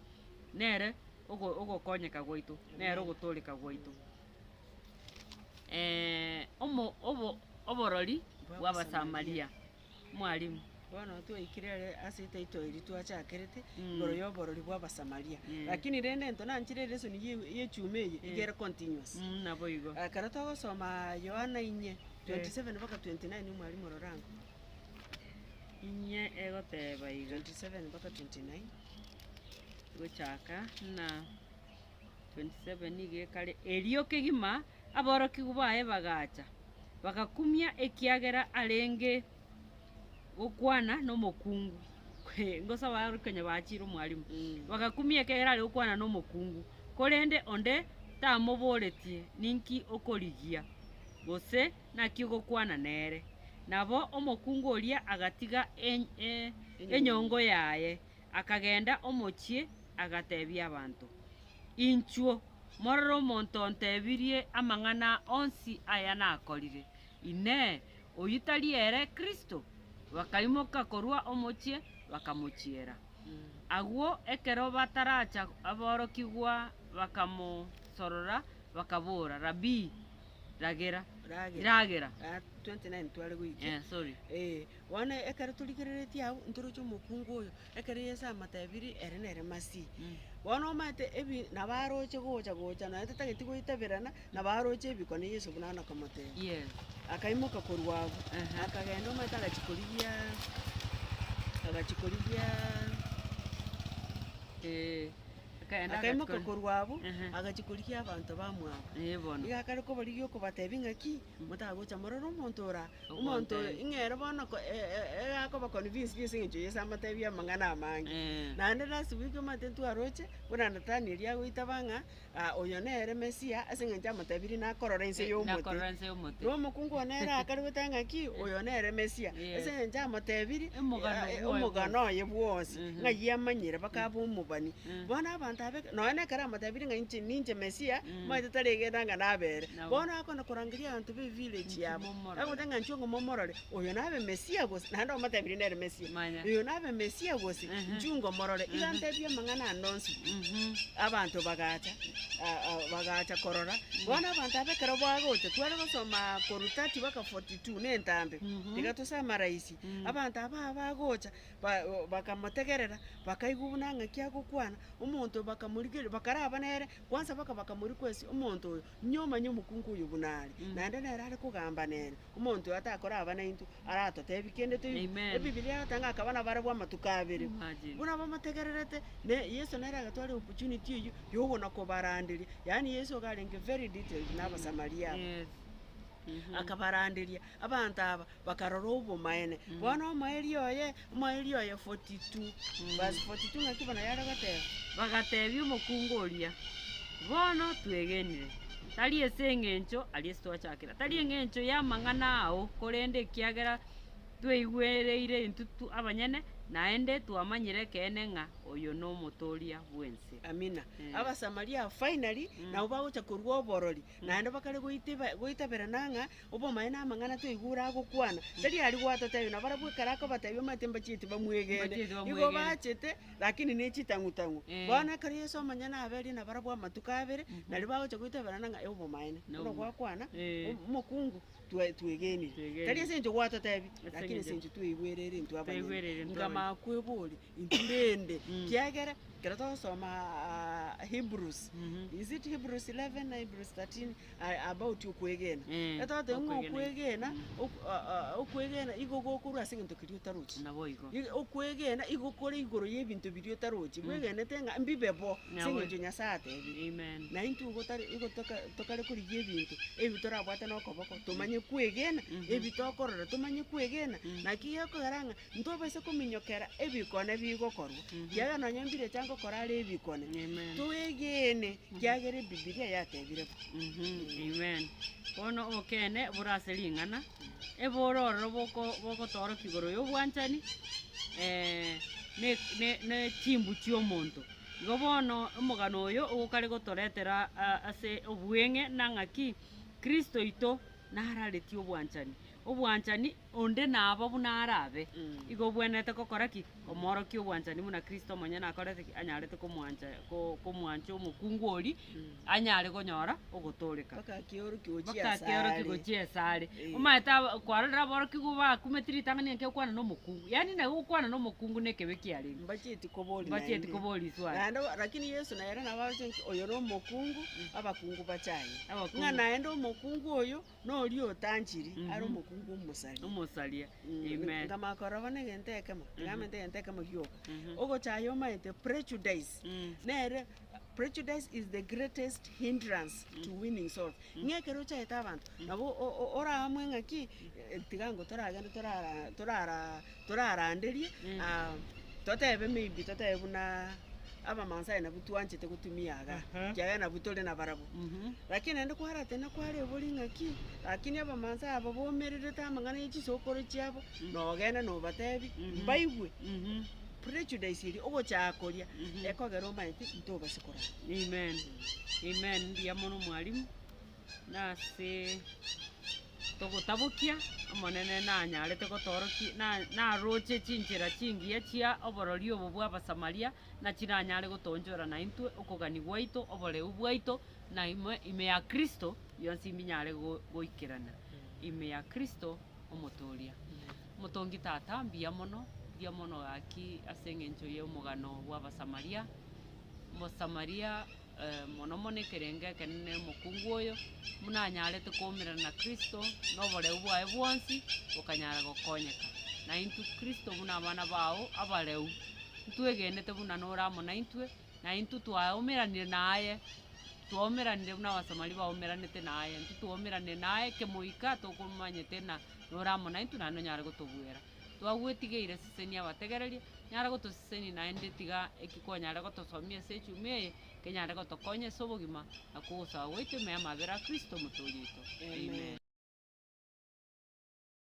nere ogo ogokonyeka gwaito, nere ogotooreka gwaito. Omo obo oborori bwa Abasamaria, mwalimu. Bono twaikire are ase etitle eria twachakerete, Mm. igoro ya oborori bwa Abasamaria. Mm. Lakini rende into nanchire elesson ye ye echuma eye, iga ere continuous. Mm, nabo igo. Ekero togosoma Yohana inye, 27 mpaka 29 omwalimu ororango. Inye egoteba iga. 27 mpaka 29. Gochaka na 27 nigo ekare, Erio kegima aborokigwa baye bagacha, bagakumia ekiagera arenge gokwana nomokungu. Ngosaba arokenye bachire omwalimu. Bagakumia ekiagera are gokwana nomokungu, korende onde tamoboretie, Ninki okorigia? Gose naki ogokwana nere? Nabo omokungu oria agatiga enyongo yaye, akagenda omochie, agatebia abanto, Inchuo, morore omonto ontebirie amang'ana onsi aya nakorire. Inee! Oyio tari ere Kristo? Bakaimoka korwa omochie, bakamochiera. Agwo ekero bataracha aborokigwa bakamosorora, bakabora, Rabii, ragera, Ragera. ragera. Ah, 29 tware goikia. Eh, sorry. Eh, bono ekero torigereretie abwo, ntoroche omokungu oyo, ekero Yeso amotebirie ere nere Masihi. Bono omanyete ebi nabo aroche gocha gocha nonye tatageti goitaberana, nabo aroche ebikone Yeso buna anakomotebia. Yes. Akaimoka korwa abwo, Aha. akagenda omanyete agachia korigia agachia korigiaaa. Eh. Akaenda Akaimoka agachia korwa abwo, Ehe. agachia korigia abanto bamwabo. Eh bono. Iga akare kobarigia okobatebia ng'aki, motagocha morore omonto ora, omonto oyo Ogontebia. ing'e ere bono ko egakoba convinced ase eng'encho Yeso amotebie amang'ana amange. Eh. Naende last week omanyete ntwaroche, buna Nathanieli agoitaba ng'a oyo nere Mesia ase eng'encho amotebirie nakorora inse ya omote. Nakorora inse y'omote. Na omokungu one nere akare goteba ng'aki, oyo nere Mesia, Yes. ase eng'encho amotebirie, Omogano bwoye omogano oye bwonsi, Mhm. ng'ai amanyire mpaka abe omobani. Mm. Bono abanto aba eke nonya na ekero amotebirie ng'a inche ninche Mesia, Mm. omanyete taregena ng'a nabere. Nabo. Bono akona korangeria abanto ba evillage Inche yabo, momorore. agoteba ng'a inchuo ng'a momorore, oyo nabe Mesia gose? Naende omotebirie nere Mesia. Manya. Oyo nabe Mesia gose? Mhm. Inchuo ngomorore, iga Mhm. antebie amang'ana ande onsi. Mhm. Abanto bagacha, bagacha korora, bono abanto aba ekero bagocha, tware gosoma korwa 30 mpaka 42 na entambe, Mhm. tiga tosame rahisi. Mm. Abanto aba abagocha, ba bakamotegerera, bakaigwa buna ng'aki agokwana, omonto bakamorigereria, bakaraba nere, kwanza mpaka bakamorequest omonto oyo, inye omanye omokungu oyo buna are, Mm. naende nere are kogamba nere, omonto oyo atakoraba naintwe, aratotebie kende toigwe. Amen. Ebibilia egoteba ng'a akaba nabarabwo amatuko abere. Imagine. Buna bamotegererete, ne Yeso nere agatwara opportunity eyio, yogona kobaranderia, yaani Yeso iga arenge very detailed na Abasamaria aba. Yes. Mhm. Akabaranderia, abanto aba bakarora obomaene. Bono omoerio oye, omoerio oye 42, verse 42 ng'aki bono yare goteba? Bagatebia omokungu oria, Bono twegenire, tari ase engencho aria ase twachakera, tari engencho y'amang'ana ao, korende ekiagera tweigwereire intwe abanyene, naende twamanyire ekeene ng'a oyo nomotooria bw'ense. Amina. Eh. Abasamaria finally, nabo bagocha korwa oborori, naende bakare goiteba goitaberana ng'a obomaene amang'ana twaigure agokwana, tari aria gwatotebia, nabarabwo ekero akobatebia omanyete mbachieti bamwegene. Mbachieti Igo bamwegene. bachete, lakini ne chitang'u-tang'u. Eh. Bono ekero Yeso omonyene aberie nabarabwo amatuko abere, nario bagocha goitaberana ng'a obomaene, buna Nobo. gwakwana, Eh. omokungu twe twegenire. Twegenire. Tari ase eng'encho gwatotebia, Ase lakini ase eng'encho- eng'encho tweigwerere intwe abanyene. Tweigwerere intwe Nkamanya kweboria, intwe rende, Mm. kiagera, ekero togosoma Hebrews, Mhm. is it Hebrews 11 na Hebrews 13 about okwegena. Eh, Etogoteba ng'a okwegena. okwegena, ok- okwegena igo gokorwa ase egento keria otarochi. Naboigo. Igo okwegena igo kore igoro ya ebinto biria otarochi, bwegenete ng'a mbibe bo, ase Nabo. eng'encho Nyasaye atebire. Amen. Na intwe igo tari igo toka tokare korigia ebinto, ebi torabwate na okoboko, tomanye kwegena, Mhm. ebi tokorora tomanye kwegena, Mm. naki gekogera ng'a ntobasa kominyokera ebikone bigokorwa, Mhm. kiagera nonye mbirecha ngokora are ebikone, Amen. toegene kiagera ebibilia yatebire bo. Mhm, amen. Bono obokeene bore ase ring'ana, ebore ororo boko bogotoorokia igoro ya obwanchani ne ne ne chimbu chi'omonto. Igo bono omogano oyo ogokare gotoretera ase obweng'e na ng'aki, Kristo oito nararetie obwanchani. Obwanchani onde nabo buna arabe, igo obwenerete gokora ki? Komoorokia obwanchani buna Kristo omonyene akorete ki? Anyarete komwancha ko- komwancha omokungu oria, anyare konyora ogotooreka. Mpaka akeorokia gochia Mpaka ase akeorokia are. gochia ase are. Eh. Omanyete aba kwarorire aborokigwa bakumeti ritang'ani naki okwana na omokungu, yaani naye gokwana na omokungu na ekebe kiarenge. Mbachieti koboria Mbachieti naende. koboria iswali. Naende lakini Yeso nere nabo aroche nki oyo na omokungu, abakungu bachaye. Abakungu. Ng'a naende omokungu oyo, Noria otanchiri are Mhm. omokungu omosaria. Omosaria. Amen. Nkamanya korora bono egento ekemo, tiga amente egento ekemo gioka. Mhm. Ogochaya omanyete prejudice, Mm. nere prejudice is the greatest hindrance to winning souls. Ng'a ekero ochaete abanto, nabo o- o- oraamue ng'aki, tiga ngo toragende torara torara toraranderie, Mm. totebe maybe totebe buna Abamaasai nabwo twanchete gotumia iga, ekiagera nabwo tore nabarabwo. Lakini naende kwaratena kwarebori ng'aki, lakini Abamaasai aba bomererete amang'ana ya chisokoro chiabo, nogende nobatebi, mbaigwe. Prejudice eria ogochaka koria, ekogera omanyete ntobasa korara. Amen, amen, mbuya mono mwalimu, nase togotabokia, Omonene nanyarete gotoorokia na naroche chinchera chingiya chia oborori obo bwa Abasamaria, na chiranyare gotoonchora naintwe okogania gwaito, oboreu bwaito, na ime ime ya Kristo, bionsi mbinyare go goikerana ime ya Kristo Omotoria. Omotongi Tata, mbuya mono, mbuya mono gaki ase eng'encho ya omogano bwa Abasamaria, Omosamaria. mono mono ekerengo ekenene omokungu oyo, buna anyarete koumerana na Kristo, na oboreu bwaye bwonsi, bokanyara gokonyeka. Na intwe Kristo buna abana bao abareu, ntwegenete buna nore amo naintwe, Na intwe twaomeranire naye, twaomeranire buna abasamaria baomeranete naye, intwe twaomeranire naye ekemoika tokomanyete ng'a nore amo naintwe naende nonyare gotobuera. Twagwetigeire seseni abategereria, nyara gotosesenia naende tiga eki kwanyare gotosomia ase echuma eye, kenyare gotokonya ase obogima, na kogosaba gwaito ime y'amabera a Kristo omotoori oito. Amen.